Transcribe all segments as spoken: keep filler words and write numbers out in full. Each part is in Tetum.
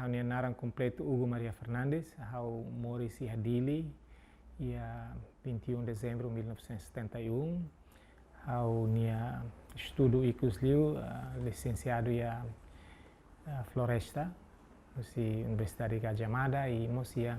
Ha'u-nia naran kompletu Hugo Maria Fernandes, ha'u moris iha Dili, iha vinte e um de dezembro de mil novecentos e setenta e um. Ha'u-nia estudu ikus liu, ah, lisensiadu iha, ah, floresta, husi Universidade Gajah Mada, i mós iha,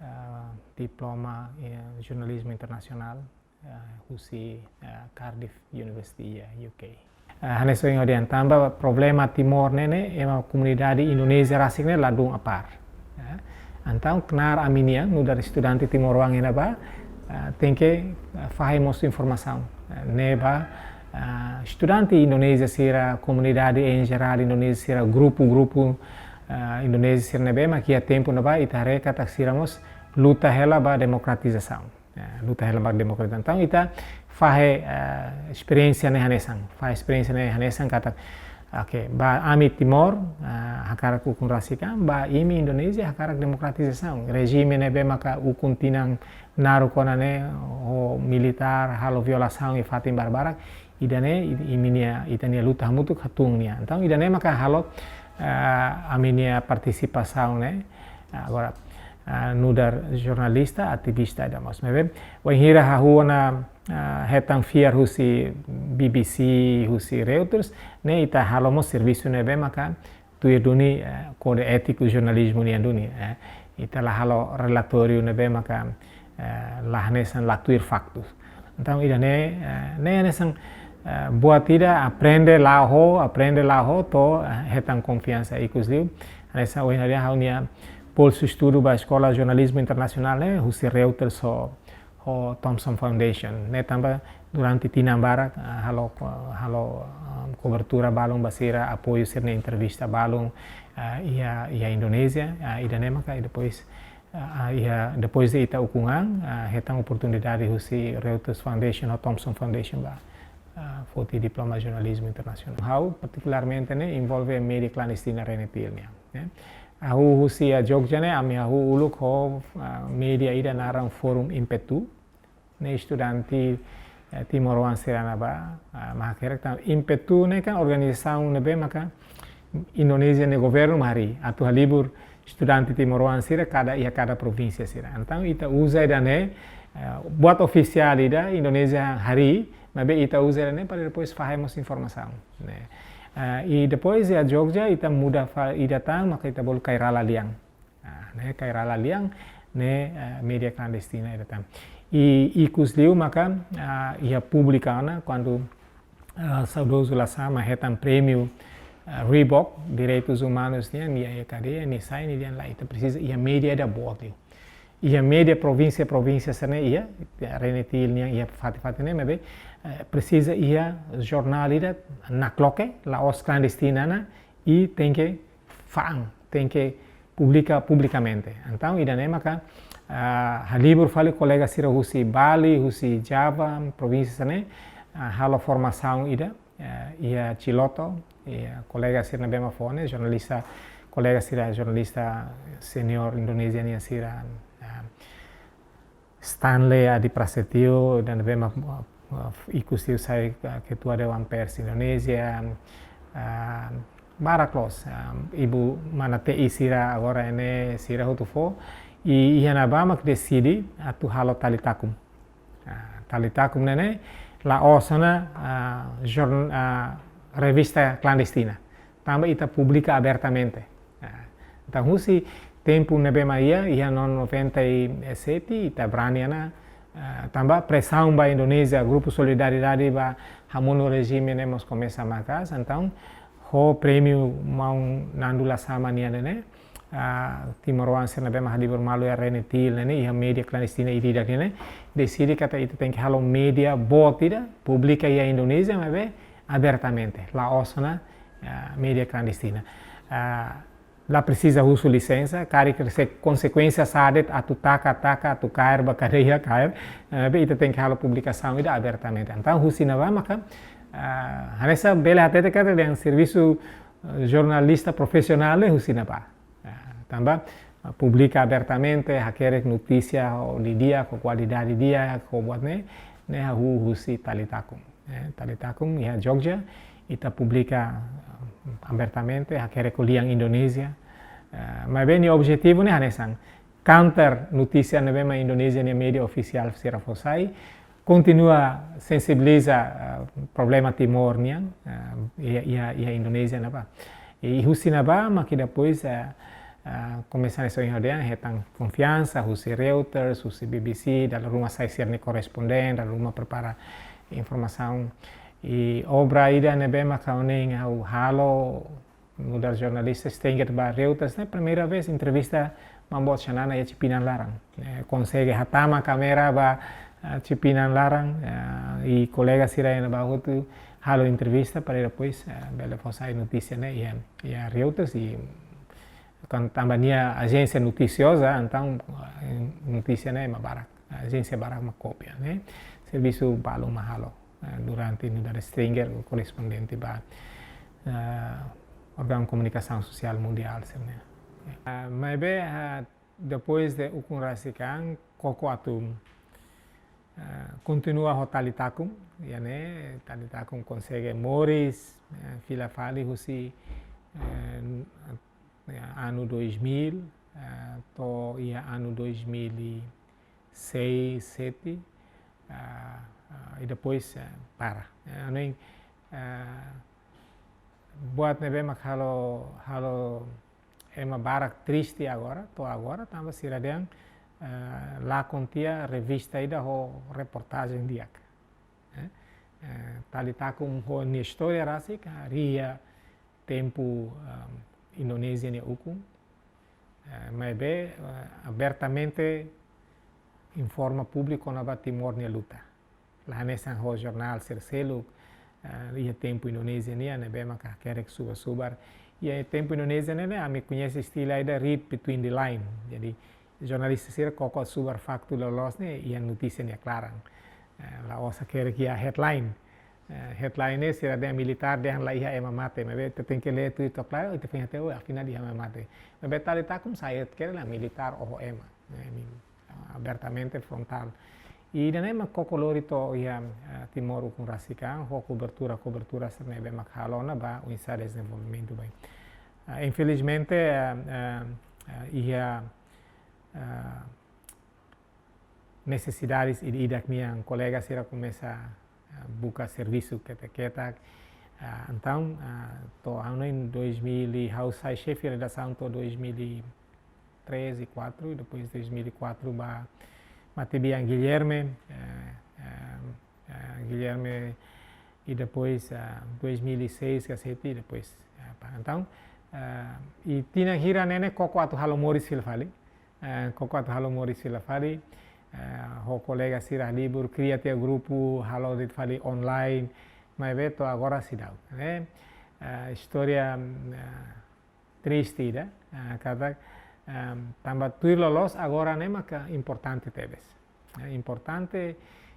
ah, diploma iha jornalizmu internasionál, ah, husi, ah, Cardiff University iha U K. Ah, hanesan ohin ha'u dehan, tanba problema Timor ne'e ne'e, ema komunidade Indonézia rasik ne'e ladún apár. Ah, entaun, knaar ami-nian, nu'udar estudante timoroan iha ne'ebá, ah, tenke, ah, fahe mós informasaun. Ah, ne'ebá, ah, estudante Indonézia sira, komunidade em geral Indonézia sira, grupu-grupu, ah, Indonézia sira ne'ebé mak iha tempu ne'ebá, ita haree katak sira mós luta hela ba demokratizasaun. Eh, luta hela ba demokratizasaun. Entaun, ita fahe, eh, esperiénsia ne'e hanesan. Fahe esperiénsia ne'e hanesan katak, oke, ba ami Timor, eh, hakarak ukun rasik an, ba imi Indonézia hakarak demokratizasaun. Rejime ne'ebé maka ukun tinan naruk ona ne'e, ho militár, halo violasaun iha fatin barbarak, ida-ne'e, i-, imi-nia, ita-nia luta hamutuk hatún nia. Entaun, ida-ne'e maka halo, eh, ami-nia partisipasaun ne'e, agora, ah, nu'udar jornalista, ativista ida mós. Maibé, wainhira hahú ona, ah, hetan fiar husi B B C, husi Reuters, ne'e ita halo mós servisu ne'ebé maka tuir duni, eh, kóde étiku jornalizmu nian duni, eh. Ita la halo relatóriu ne'ebé maka, eh, la hanesan, la tuir faktus. Entaun, ida-ne'e, eh, ne'e hanesan, eh, buat ida aprende la'o ho, aprende la'o ho to'o, eh, hetan konfiansa ikus liu. Hanesan ohin ha'u dehan, ha'u-nia bolsu estudu ba Eskola Jornalizmu Internasionál ne'e husi Reuters ho, ho Thomson Foundation. Ne'e tanba durante tinan barak, eh, halo ko-, halo, eh, kobertura balun ba sira, apoiu sira-nia entrevista balun, eh, iha, iha Indonézia, eh, ida-ne'e maka, i depois, ah, ah, iha, depois de ita ukun an, ah, hetan oportunidade husi Reuters Foundation ho Thomson Foundation ba, ah, foti diploma jornalizmu internasionál. Ha'u partikularmente ne'e envolve média klandestina RENETIL nian, ne'e. Ha'u husi iha Jogja ne'e, ami hahú uluk ho, ah, média ida naran Forum Impetu, ne'e estudante, eh, timoroan sira ne'ebá, ah, mak hakerek. Entaun, Impetu ne'e kan organizasaun ne'ebé maka Indonézia nia governu mak harii, atu halibur estudante timoroan sira kada, iha kada provínsia sira. Entaun, ita uza ida-ne'e, eh, buat ofisiál ida Indonézia harii, maibé ita uza ida-ne'e para depois fahe mós informasaun, ne'e. Eh, i depois iha Jogja, ita muda fali ida tan, maka ita bolu Kairala Lian. Ah, ne'e Kairala Lian, ne'e, eh, média klandestina ida tan. I, ikus liu maka, ah, iha públika ona, kuandu, ah, saudozu Lasama hetan prémiu, ah, Reebok, direitus umanus nian, iha, iha kadeia, nia sai, nia dehan lae, ita presiza iha média ida boot liu. Iha média provínsia, provínsia sira-ne'e iha, iha RENETIL nian iha fatin-fatin ne'e, maibé, eh, presiza iha jornál ida nakloke, la'ós klandestina ona, i tenke fa'an, tenke publika publikamente. Entaun, ida-ne'e maka, ah, halibur fali kolega sira husi Bali, husi Java, provínsia sira-ne'e, ah, halo formasaun ida, eh, iha Ciloto, iha kolega sira ne'ebé mak fó ne'e, jornalista, kolega sira, jornalista senior Indonézia nian sira, ah, Stanley Adi Prasetyo, ida ne'ebé mak, ah, ikus liu sai, ah, ketua Dewan Pers Indonézia, ah, barak loos, ah, ibu mana T I sira agora ne'e sira hotu fó, i iha ne'ebá mak deside atu halo Tali Takum. Ah, Tali Takum ne'e ne'e, la'ós ona, ah, jorn-, ah, revista klandestina. Tanba ita publika abertamente. Ah, entaun husi tempu ne'ebé mak iha, iha no-, noventa e sete, ita brani ona, ah, tanba presaun ba Indonézia, grupu solidariedade ba hamonu rejime ne'e mós komesa maka'as, entaun ho prémiu maun Nandu Lasama nian ne'e ne'e, ah, timoroan sira ne'ebé mak halibur malu iha RENETIL ne'e ne'e, iha média klandestina ida-idak ne'e ne'e, deside katak ita tenke halo média boot ida, publika iha Indonézia, maibé abertamente, la'ós ona, ah, média klandestina. Ah, la presiza husu lisensa, karik se konsekuénsia sá de'it atu taka, taka, atu kaer ba kadeia, kaer, eh, maibé ita tenke halo publikasaun ida abertamente. Entaun, husi ne'ebá maka, ah, hanesan bele hatete katak dehan servisu, eh, jornalista profisionál ne'e husi ne'ebá. Ah, tanba, ah, publika abertamente, hakerek notísia ho didi'ak, ho kualidade di'ak, ho buat ne'e, ne'e hahú husi Tali Takum. Eh, Tali Takum iha Jogja, ita publika, eh, abertamente, hakerek ho lian Indonézia, Ah, maibé nia objetivu ne'e hanesan counter notísia ne'ebé mak Indonézia nia média ofisiál sira fó sai, kontinua sensibiliza, ah, problema Timor nian, ah, iha, iha, iha Indonézia ne'ebá. I husi ne'ebá mak depois, ah, ah, komesa hanesan ohin ha'u dehan hetan konfiansa husi Reuters, husi B B C, dala ruma sai sira-nia korrespondente, dala ruma prepara informasaun. I obra ida ne'ebé mak ha'u hanoin ha'u halo nu'udar jornalista stranger ba Reuters ne'e, primeira vez entrevista Maun Boot Xanana iha Tipinan laran. Eh, konsege hatama kámera ba, ah, Tipinan laran, ah, i kolega sira iha ne'ebá hotu halo entrevista para depois, ah, bele fó sai notísia ne'e iha, iha Reuters i kan tanba nia ajénsia notisioza, entaun, ah, notísia ne'e ema barak, ajénsia barak mak kopia, ne'e. Servisu balu mak halo, ah, durante nu'udar stranger, korrespondente ba, ah, órgaun komunikasaun sosiál mundiál, sira-ne'e. Ah, maibé, ah, depois de ukun rasik an, koko atu, ah, kontinua ho Tali Takum, iha ne'e, Tali Takum konsege moris, eh, fila fali husi, eh, iha anu dois mil, eh, to'o iha anu dois mil e seis, sete, ah, ah, i depois, eh, para. Eh, hanoin, eh, buat ne'ebé mak halo, halo ema barak triste agora, to'o agora, tanba sira dehan, eh, lakon tiha revista ida ho reportajen di'ak. Eh, eh, Tali Takum ho nia istória rasik, harii iha tempu, ehm, Indonézia nia ukun, eh, maibé, eh, abertamente informa públiku kona-ba Timor nia luta. La hanesan ho jornál sira seluk, eh, iha tempu Indonézia nian, ne'ebé maka hakerek subar-subar. Iha tempu Indonézia ne'e, ne'e, ami koñese istilah ida read between the line. Jadi, jornalista sira koko subar faktu loloos ne'e iha notísia nia klaran. Eh, la'ós hakerek iha headline. Eh, headline ne'e sira dehan militár dehan la iha ema mate, maibé ita tenke lee tuir to'o klaran, ita foin hatene, oh, afinál iha ema mate. Maibé Tali Takum sai hakerek la militár oho ema. Eh, mi, ah, abertamente frontál. I ida-ne'e mak koko lori to'o iha, eh, Timor ukun rasik an, ho kobertura, kobertura sira ne'ebé mak halo ona ba oinsá dezenvolvimentu ba. Ah, infelizmente, eh, eh, eh, iha, eh, nesesidades ida-idak nian kolega sira komesa, ah, buka servisu ketak-ketak. Ah, entaun, ah, to'o anu dois mil e, ha'u sai xefe redasaun to'o dois mil e treze, quatro, i depois dois mil e quatro ba matebian Guilherme, eh, eh, eh, Guilherme, i depois, ah, dois mil e seis ka sete, i depois, ah, para. Entaun, ah, i tinan hira ne'e ne'e koko atu halo moris fila fali. Eh, koko atu halo moris fila fali, eh, ho kolega sira halibur, kria tiha grupu, halo de'it fali online, maibé to'o agora seidauk, ne'e. Eh, istória, mm, eh, triste ida, eh, katak, ehm, tanba tuir loloos agora ne'e maka importante tebes. Eh, importante,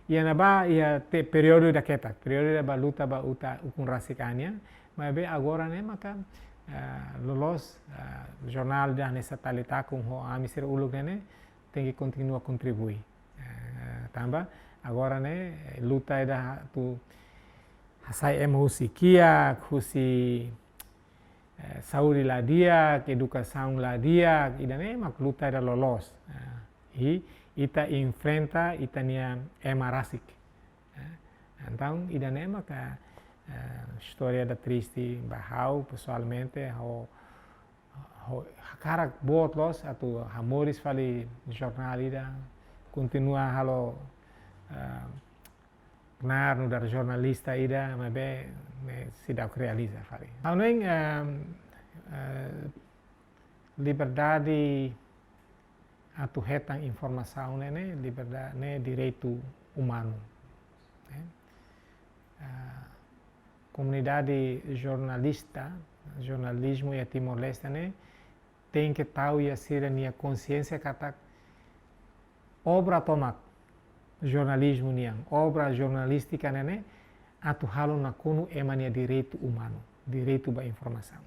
iha ne'ebá, iha te períodu ida ketak, períodu ida ba luta ba uta ukun rasik an nian, maibé agora ne'e maka, eh, loloos, eh, jornál ida hanesan Tali Takum ho ami sira uluk ne'e ne'e, tenke kontinua kontribui. Eh, tanba, agora ne'e, eh, luta ida atu hasai ema husi kiak, husi, eh, saúde la di'ak, edukasaun la di'ak, ida-ne'e mak luta ida loloos. Eh, i ita enfrenta ita-nia ema rasik. Eh, entaun, ida-ne'e maka, eh, istória ida triste ba ha'u, pesoalmente, ha'u, ha'u hakarak boot loos atu hamoris fali jornál ida, kontinua halo, eh, knaar nu'udar jornalista ida, maibé ne'e seidauk realiza fali. Ha'u hanoin, ehm, eh, liberdade atu hetan informasaun ne'e ne'e, liberdade ne'e direitu umanu. Eh, ah, komunidade jornalista, jornalizmu iha Timor-Leste ne'e, tenke tau iha sira-nia konsiénsia katak obra tomak jornalizmu nian, obra jornalístika ne'e ne'e, atu halo nakonu ema nia direitu umanu, direitu ba informasaun.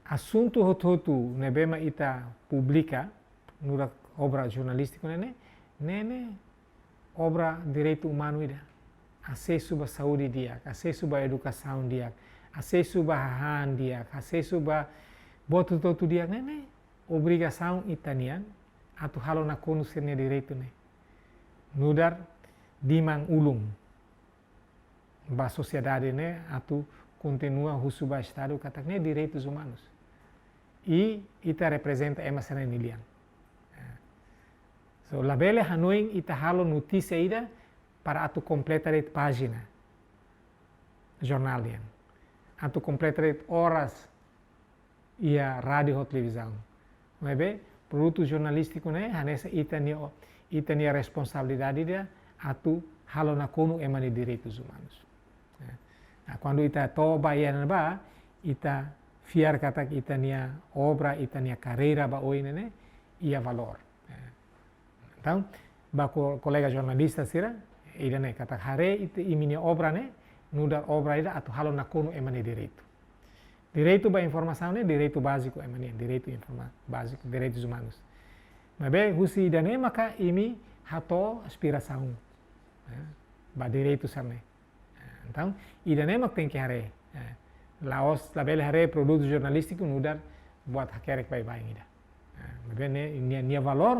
Asuntu hotu-hotu ne'ebé mak ita publika, nu'udar obra jornalístiku ne'e ne'e, ne'e ne'e obra direitu umanu ida. Asesu ba saúde di'ak, asesu ba edukasaun di'ak, asesu ba hahán di'ak, asesu ba buat hotu-hotu di'ak ne'e, ne'e obrigasaun ita-nian atu halo nakonu sira-nia direitu ne'e. Nu'udar diman ulun ba sosiedade ne'e atu kontinua husu ba Estadu katak ne'e direitus umanus. I ita reprezenta ema sira-nia lian. So, labele hanoin ita halo notísia ida para atu kompleta de'it pájina jornál nian. Atu kompleta de'it oras iha rádiu ho televizaun. Maibé, produtu jornalístiku ne'e hanesan ita-nia, ita-nia responsabilidade ida atu halo nakonu ema nia direitus umanus. Nah, kuandu ita to'o ba iha ne'ebá, ita fiar katak ita-nia obra, ita-nia karreira ba oin ne'e, iha valór. Entaun, ba ko-, kolega jornalista sira, ida-ne'e katak haree ita, imi-nia obra ne'e, nu'udar obra ida atu halo nakonu ema nia direitu. Direitu ba informasaun ne'e direitu báziku ema nian, direitu informa-, báziku, direitus umanus. Maibé, husi ida-ne'e maka imi hato'o aspirasaun, eh, ba direitu sira-ne'e. Eh, entaun, ida-ne'e mak tenke haree. Eh, la'ós, labele haree produtu jornalístiku nu'udar buat hakerek baibain ida. Eh, maibé ne'e, nia, nia valór